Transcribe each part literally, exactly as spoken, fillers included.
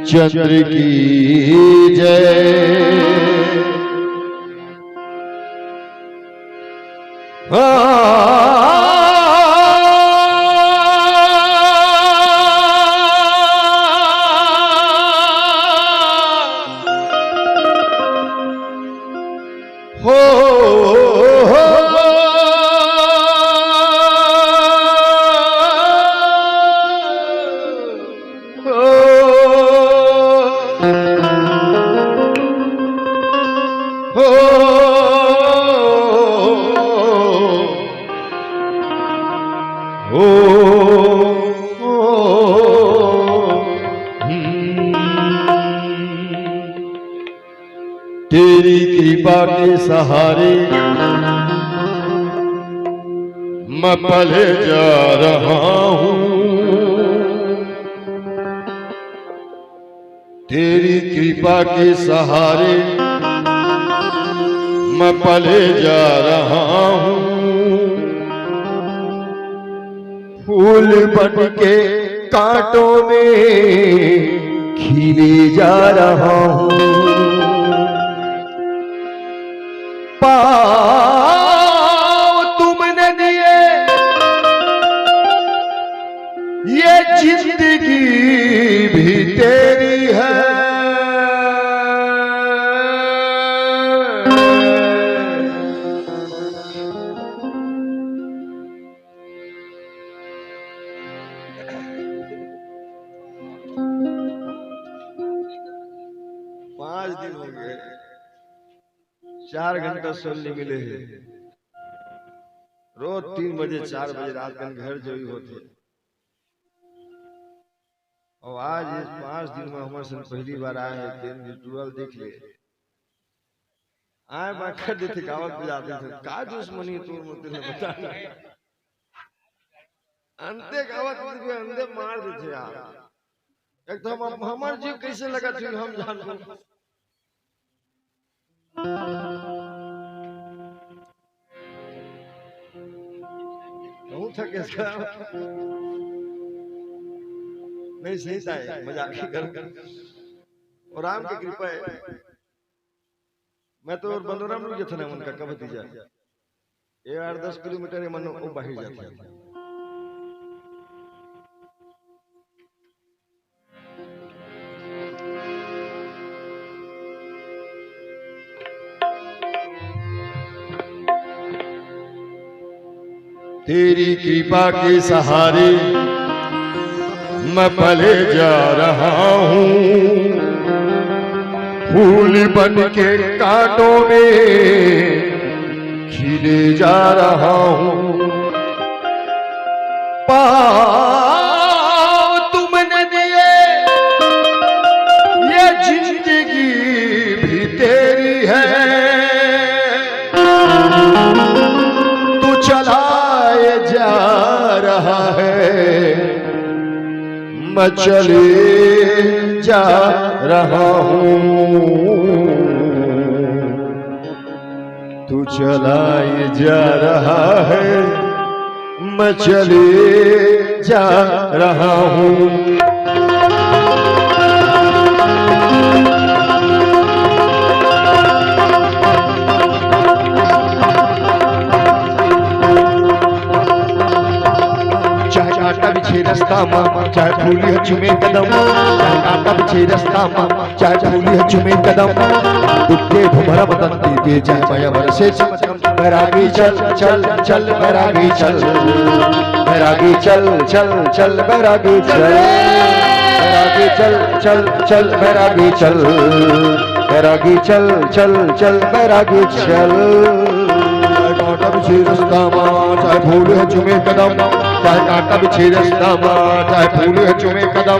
चंद्र की जय। हाँ। हो, हो, हो, हो। तेरी कृपा के सहारे मैं पले जा रहा हूँ। तेरी कृपा के सहारे मैं पले जा रहा हूँ। फूल बन के कांटों में खिले जा रहा हूँ। पाँव तुमने दिए, ये जिंदगी भी तेरी है। पाँच दिन हो गए, चार घंटा सोने मिले हे। रोज तीन बजे, चार बजे रात कन घर जरूरी होथे। अउ आज ये पाँच दिन में हमर संग पहली बार आए हे, तेन visual देख ले। आए बाखर देथे, गावत बजात देथे, का दुश्मनी तोर मोर तेला बता। अंते गावत देथे, अंते मार देथे यार। एक तो हम, हमर जीव कैसे लगत हे, हम जानबो। कहूँ था किसका? नहीं, सही था ये, मजाक ही कर। अउ राम के कृपा हे। मैं तो अउ बंदूराम लोग जथन, उनका कब भतीजा। ये आठ दस किलोमीटर ये मन वो बाहर जाते हैं। तेरी कृपा के सहारे मैं पले जा रहा हूँ, फूल बन के कांटों में खिले जा रहा हूँ। पाँव तुमने दिए, ये जिंदगी भी तेरी है। तू चलाए जा रहा है, मैं चले जा रहा हूँ। तू चलाए जा रहा है, मैं चले जा रहा हूँ। चाहे कांटा बिछे रस्ता मा, चाहे फूल ह चुमे कदम, चाहे कांटा बिछे रस्ता मा, चाहे फूल ह चुमे कदम, दुख के भुमरा बदन दीपे, चाहे माया बरसे चमचम। बैरागी चल, चल, चल, बैरागी चल, बैरागी चल, चल, चल, बैरागी चल, बैरागी चल, चल, चल, बैरागी चल, बैरागी चल, चल, चल, बैरागी चल। चाहे कांटा बिछे रस्ता मा, चाहे फूल ह चुमे कदम, चाहे कांटा बिछे रस्ता मा, चाहे फूल ह चुमे कदम,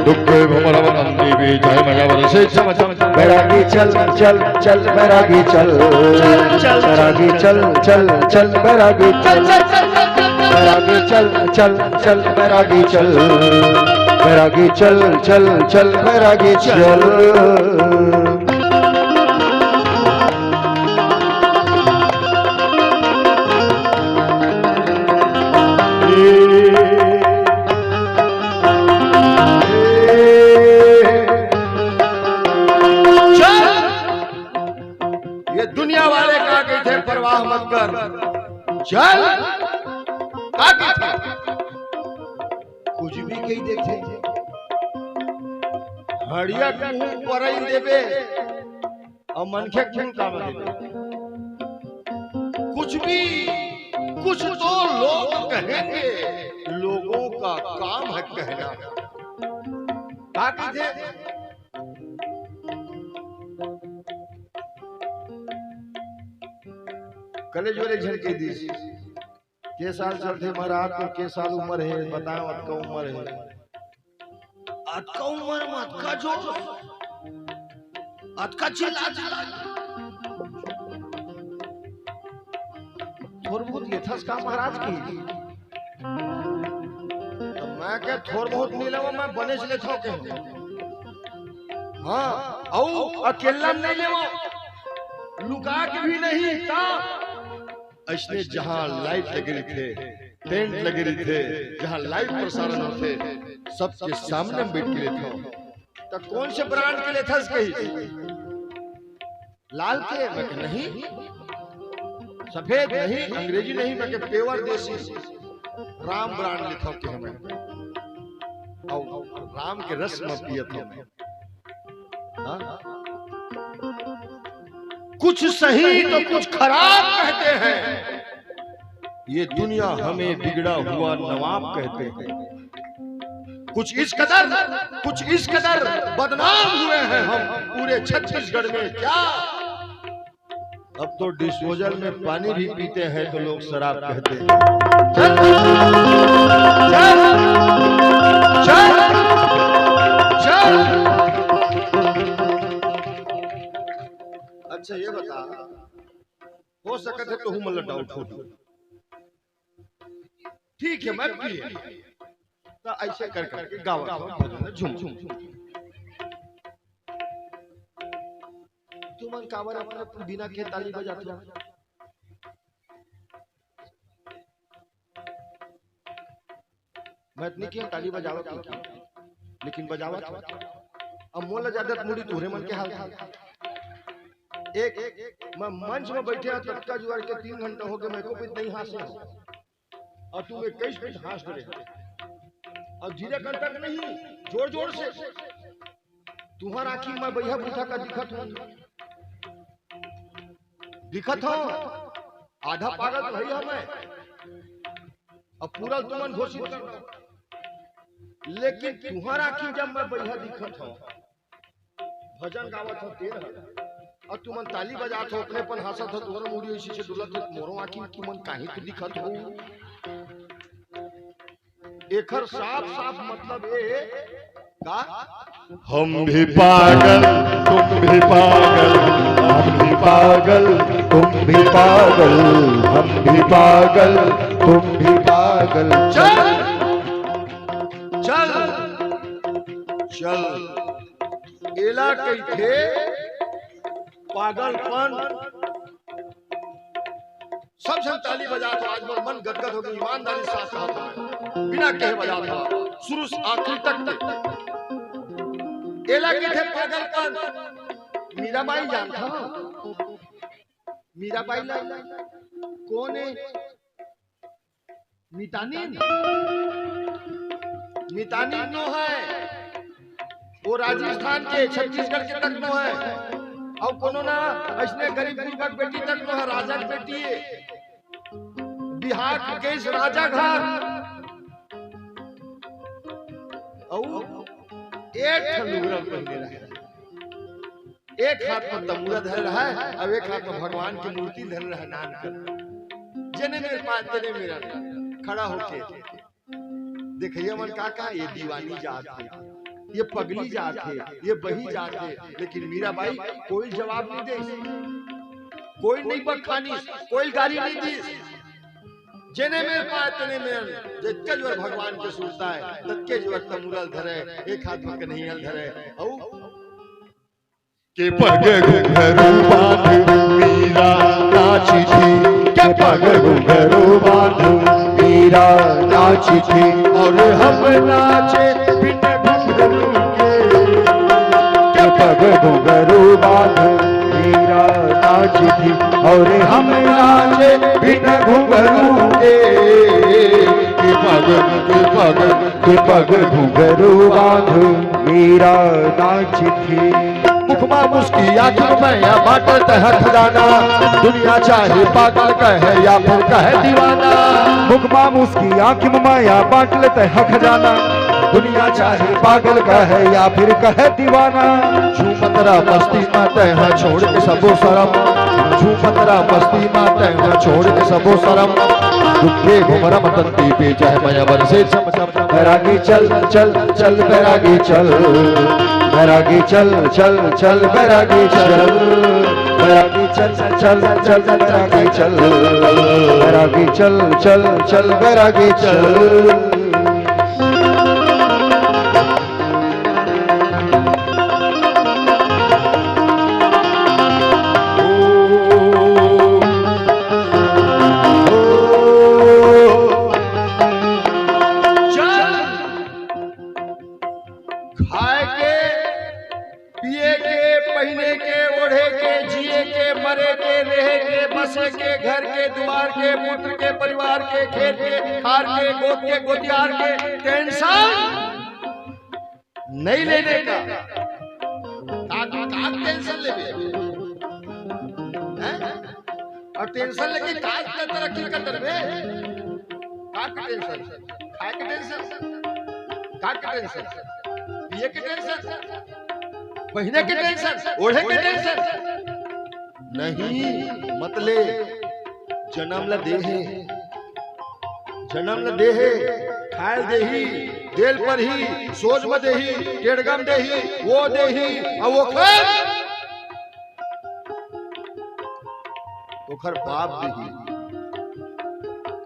दुख के भुमरा बदन दीपे, चाहे माया बरसे चमचम। बैरागी चल, चल, चल, बैरागी चल, चल, चल, बैरागी चल, चल, चल, बैरागी चल, चल, चल, चल, चल, चल, बैरागी चल, चल, चल, बैरागी चल, बैरागी चल, चल, चल, बैरागी चल। दुनिया वाले का कहिथे, परवाह मत कर, चल। का कहिथे? कुछ भी कहि देथे। हड़िया के मुंह परई देबे, अउ मनखे के मुंह कामा देबे। कुछ भी, कुछ तो लोग कहेंगे, लोगों का काम है कहना। का कहिथे? कलेज वाले झन कहि दिस, "के साल चलथे महाराज, तो के साल उमर हे, बताओ, अतका उमर हे।" अतका उमर म अतका जोर, अतका चिल्ला चिल्ला। थोर बहुत लेथस का महाराज की? त मैं के थोर बहुत नइ लेवंव, मैं बनेच लेथंव के। हाँ, अउ अकेल्ला नइ लेवंव, लुका के भी नहीं। त अइसने जहाँ लाइट लगे रहिथे, टेंट लगे रहिथे, जहाँ लाइव प्रसारण होथे, सबके सामने में बइठ के लेथंव। त कोन से ब्रांड के लेथस कहिस? लाल के? मैं के नहीं, सफेद नहीं, अंग्रेजी नहीं, मैं के पेवर देसी राम ब्रांड लेथंव के हमें। अउ राम के रस म पियत हंव। हाँ? कुछ सही तो कुछ खराब कहते हैं, ये दुनिया हमें बिगड़ा हुआ नवाब कहते हैं। कुछ इस कदर, कुछ इस कदर बदनाम हुए हैं हम पूरे छत्तीसगढ़ में क्या? अब तो डिस्पोजल में पानी भी पीते हैं तो लोग शराब कहते हैं। चल, चल, चल, चल। अच्छा, ये बता, हो सकत हे तुहू मन ला डाउट हो। ठीक है, मैं भी है। त अइसे कर करके गावत हंव भजन झूम झूम। तुमन काबर अपन बिना के ताली बजात हव? मैं त नइ केहेंव ताली बजावत हव, लेकिन बजावत हव। अब मोला जादा मुड़ी तुहरे मन के हाल था। एक, मैं मंच में बइठे हंव, ततका जुआर के तीन घंटा होगे, मैं एको पइत नइ हांसे हंव। अउ तुम इक्कीस पइत हांस डरे हव। अउ धीरे कर तक नहीं, जोर जोर से। तुंहर आँखी में बइहा बूता का दिखत हंव? दिखत हंव? आधा पागल तो हई हंव मैं। अब पूरा तुमन घोषित कर दव। लेकिन तुंहर आँखी जब मैं बइहा दिखत हंव, भजन गावत हंव तेन ह, अउ तुमन ताली बजात हव, अपने अपन हांसत हव, तुंहर मुड़ी अइसे डोलत हे, मोरो आँखी में तुमन काहीं तो दिखत हव। एखर साफ साफ मतलब ए का? हम भी पागल, तुम भी पागल, हम भी पागल, तुम भी पागल, हम भी पागल, तुम भी पागल। चल, चल, चल। एला कहिथे पागलपन। सब झन ताली बजात हव, आज मोर मन गदगद होगे, ईमानदारी साथ कहत हंव, बिना कहे बजात हव, शुरू से आखिरी तक, तक। एला कहिथे पागलपन। मीराबाई जानत हव? मीराबाई ला कोन हे? मितानिन, मितानिन नोहे, ओ राजस्थान के, छत्तीसगढ़ के तक नोहे, अउ कोनो ना अइसने गरीब गुरबा के बेटी तक नोहे, राजा के बेटी हे, बिहार के केस राजा घर, अउ एक ठन लुगरा पहिने रहे। एक हाथ में तमूरा धरे रहय, अउ एक हाथ में भगवान के मूर्ति धरे रहय, नान कर। जेने मेर पाय, तेने मेर खड़ा होके। देखइया मन का कहा, ये दीवानी जात हे, ये पगली जात हे, ये बही जात हे। लेकिन मीराबाई कोई जवाब नइ दिस, कोई नइ बखानिस, कोई गारी नइ दिस। जेने मेर पाय, तेने मेर, जतके जोर भगवान के सुरताय, ततके जोर तमूरा ल धरय, एक हाथ में कन्हैया ल धरय, अउ के पग घुंघरू बांध मीरा नाचथे, के पग घुंघरू बांध मीरा नाचथे, अउ हम नाचे बिन घुंघरू के। के पग घुंघरू बांध मीरा नाचथे, और हम नाचे बिन घुंघरू के, कि पग, कि पग, कि पग घुंघरू बांध मीरा नाचथे। मुखमा मुस्की आँखी में या बाटत है खजाना, दुनिया चाहे पागल कहे या फिर कहे दीवाना। मुखमा मुस्की आँखी में या बाटत है खजाना, दुनिया चाहे पागल कहे या फिर कहे दीवाना। झूमत रह मस्ती में तैं हा छोड़ के सबो शरम, झूमत रह मस्ती में तैं हा छोड़ के सबो शरम। दुखे घुमरम तंती पे चाहे मया बरसे चम चम। बैरागी चल, चल, चल, बैरागी चल, बैरागी चल, चल, चल, बैरागी चल, बैरागी चल, चल, चल, बैरागी चल, बैरागी चल, चल, चल, बैरागी चल। चल। खाए के, पिए के, पहिने के, ओढ़े के, जिए के, मरे के, रहे के, बसे के, घर के, दुआर के, पुत्र के, परिवार के, खेत के, खार के, गोत के, गोतियार के टेंशन नहीं लेने का। का, का टेंशन लेबे? हैं? और टेंशन लेके का, का तरक्की कर डरबे? का के टेंशन? खाए के टेंशन? का के टेंशन? पिए के टेंशन? पहिने के टेंशन? ओढ़े के टेंशन? नहीं, मत ले। जनम ल दे हे, जनम ल दे हे, खाए ल देही, दे ल परही, सोझ म देही, टेड़गम देही, वो देही, अउ ओखर ओखर बाप देही।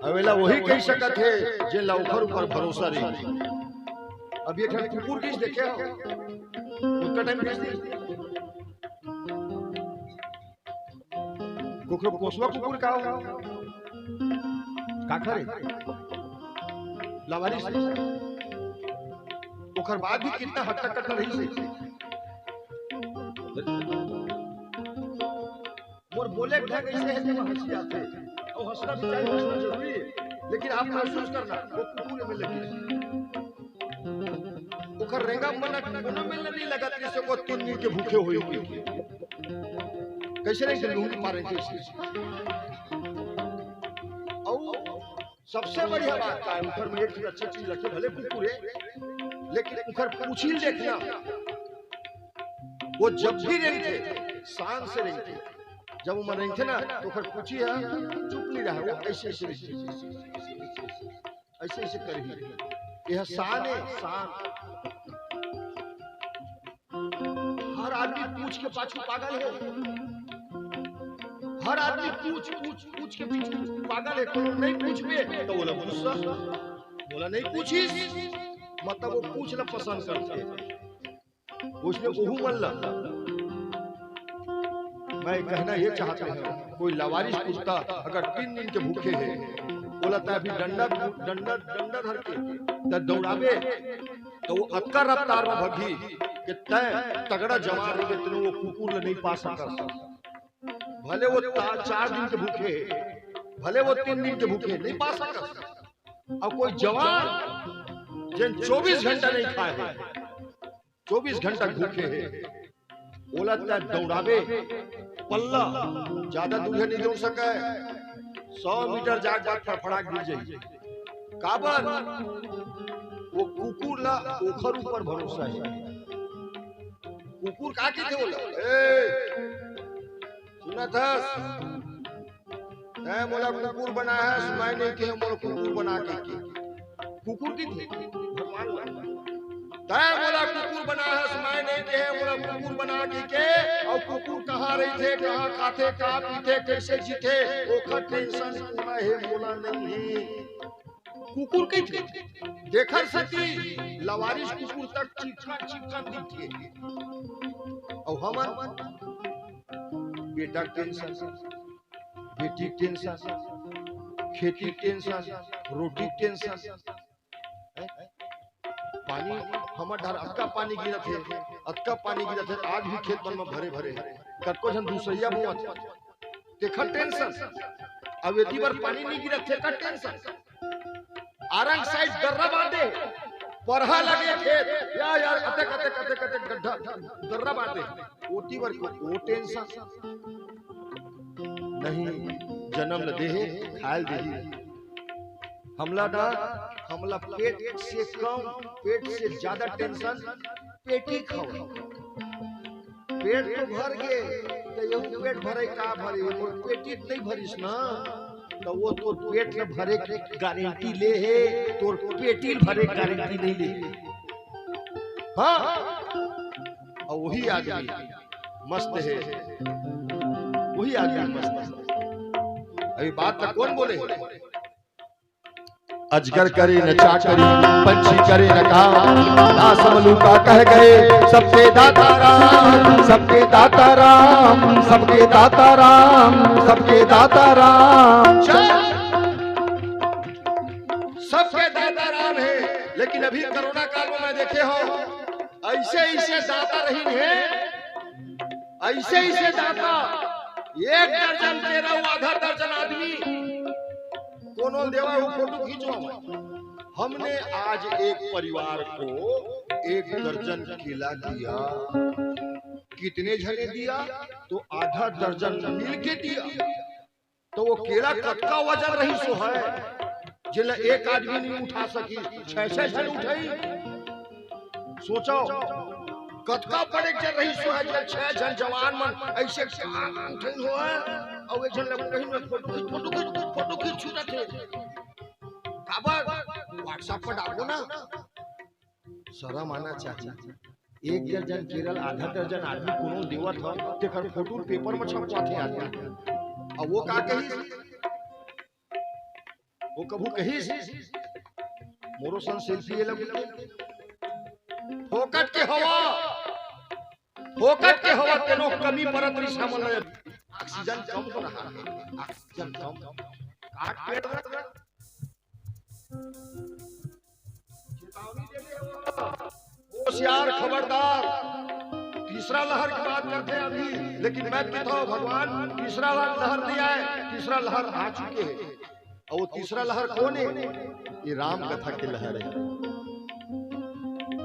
अउ एला वही कहि सकत हे, जेन ला ओखर ऊपर भरोसा रही। अब एक ठन कुकुर गिस देखे हो, ओतका टाइम भेज दी। कुकुर, पोसवा कुकुर का हो? का करे? लावारिस। ओखर बाद भी कितना हट्टा कट्टा रही से। मोर बोले ढंग ऐसे है, जब हंसी आते हैं। और हंसना भी चाहिए, हंसना जरूरी है। लेकिन आप महसूस करना, वो कुकुर में लगी। ओकर रेंगा मन कोनो में नहीं लगत कि से वो तीन दिन के भूखे होई। कैसे नहीं, लूंगी मारे कैसे। और सबसे बढ़िया बात का है, ओकर में एक चीज, अच्छा चीज रखे, भले कुकुर है, लेकिन ओकर पूछी देखना, वो जब भी रेंगथे, शान से रेंगथे। जब वो मन रेंगथे ना, तो ओकर पूछी है, चुप नहीं रहा, वो ऐसे ऐसे रेंगथे, ऐसे ऐसे करही। यह शान है, शान। हर आदमी पूछ के पाछू पागल है। हर आदमी पूछ, पूछ, पूछ के पीछू पागल है। कोनो नहीं पूछबे तो बोला गुस्सा, बोला नहीं पूछिस, मतलब वो पूछ ला पसंद करथे। उसने ओहू मन ला, मैं कहना ये चाहते हैं, कोई लावारिस कुत्ता अगर तीन दिन के भूखे है, बोला तैं अभी डंडा, डंडा, डंडा धर के तैं दौड़ाबे, तो वो अतका रफ्तार में भगही कि तैं तगड़ा जवान रहिबे, तेन वो कुकुर ला नहीं पा सकस। भले वो ता-, चार दिन के भूखे है, भले वो तीन दिन के भूखे है, नहीं पा सकस। और कोई जवान जेन चौबीस घंटा नहीं खाए है, चौबीस घंटा भूखे हे, ओला तैं दौड़ाबे, पल्ला ज्यादा दूरिहा नहीं दौड़ सके, सौ मीटर जाके बाद फड़फड़ा गिर जाही। काबर? वो कुकुर ला ओखर ऊपर भरोसा हे। कुकुर का कहिथे ओला? ए, सुनत हस? तैं मोला कुकुर बनाए हस, मैं नहीं कहे मोला कुकुर बना के के। कुकुर कहिथे भगवान ला। तैं मोला कुकुर बनाए हस, मैं नहीं कहे मोला कुकुर बना के के। अउ कुकुर कहाँ रहिथे, कहाँ खाथे, का पीथे, कैसे जीथे, ओखर टेंशन कोला हे, मोला नहीं हे। कुकुर कहिथे, तेखर सेती लवारिस कुकुर तक चिक्कन चिक्कन दिखथे। अउ हमन बेटा के टेंशन, बेटी के टेंशन, खेती के टेंशन, रोटी के टेंशन, हैं? पानी, हमर डहर अतका पानी गिरत हे, अतका पानी गिरत हे, आज भी खेत मन में भरे भरे हे। कतको झन दूसरिया बोवत हे, तेखर टेंशन। अब एती बर पानी नहीं गिरत, तेखर टेंशन। आरंग साइड दर्रा बांधे, परहा लगे खेत, या यार, अतेक, अतेक, अतेक, अतेक गड्ढा, दर्रा बांधे, ओती बर को, वो टेंशन। नहीं, जन्म ल देहे, खायल देही। हमला ना, हमला पेट से कम, पेट से ज्यादा टेंशन पेटी खवा। पेट तो भर गे, त एहू पेट भरे का भरे, मोर पेटी नहीं भरिस ना, त वो तोर पेट ल भरे के गारंटी ले हे, तोर पेटी ल भरे के गारंटी नहीं ले हे। हाँ, अउ वही आदमी मस्त हे, वही आदमी मस्त हे। अभी बात त कोन बोले हे? अजगर करे न चाकरी, पंछी करे न काम, दास मलूका कह गए सबके दाता राम, सबके दाता राम, सबके दाता राम, सबके दाता राम। सबके दाता राम हे, लेकिन अभी कोरोना काल में मैं देखे हंव, ऐसे ऐसे दाता रहिन हे, ऐसे ऐसे दाता, एक दर्जन केरा अउ आधा दर्जन आदमी, कोनो ल देवा हो फोटो खिंचवावा। हमने आज एक परिवार को एक दर्जन केला दिया। कितने झने दिया? तो आधा दर्जन मिल के दिया। तो वो केला कतका वजन रहिस होही, जेला एक आदमी नहीं उठा सकिस, छह छह झन उठाइस। सोचव, कतका बड़े जन रहिस होही, जेला छह झन जवान मन ऐसे उठाइन होही, अउ एक झन लग रही में फोटो खींच, फोटो खींच, फोटो खींच छूटत हे। काबर? WhatsApp पर डालबो ना, शरम आना चाहिए। एक दर्जन केरा ल आधा दर्जन आदमी कोनो देवत ह, तेकर फोटो पेपर में छपवाथे आदमी। अब वो का कहिस? वो कभू कहिस, "मोरो संग सेल्फी ले लो।" फोकट के हवा, फोकट के हवा, कोनो कमी परत रिहिस हमन ल। ऑक्सीजन कम हो रहा है, ऑक्सीजन कम। काट पेट रख। होशियार, खबरदार, तीसरा लहर की बात करथे अभी, लेकिन मैं कहत हंव भगवान तीसरा लहर नहीं आए, तीसरा लहर आ चुके हे। अउ वो तीसरा लहर कोन हे? ये राम कथा के लहर हे।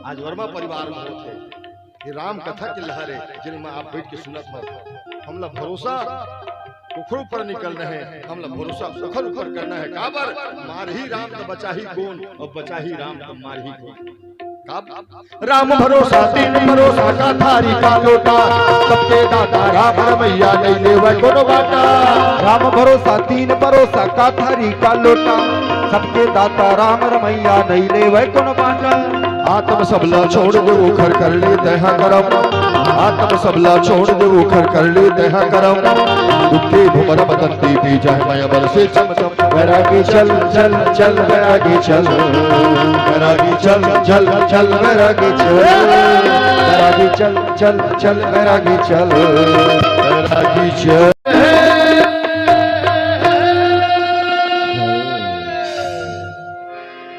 आज वर्मा परिवार में होथे, ये राम कथा के लहर हे, जेन में आप बैठ के सुनत हव। हमला भरोसा ओखर ऊपर नहीं करना हे, हमला भरोसा ओखर ऊपर करना हे। काबर? मारही राम त बचाही कोन, अउ बचाही राम त मारही कोन? काबर? राम भरोसा दीन भरोसा, काथा हरी का लोटा, सबके दाता राम रमैया, नहीं लेवय कोनो बाटा। राम भरोसा दीन भरोसा, काथा हरी का लोटा, सबके दाता राम रमैया, नहीं लेवय कोनो बाटा। आतम सबला छोड़ दे, ओखर कर ले तैहा करम। आतम सबला छोड़ दे, ओखर कर ले तैहा करम। दुखे भुमरम दंती पी जाय, मया बरसे चमचम। बैरागी चल, चल, चल, बैरागी चल। बैरागी चल, चल, चल, बैरागी चल। बैरागी चल, चल, चल, बैरागी चल। बैरागी चल।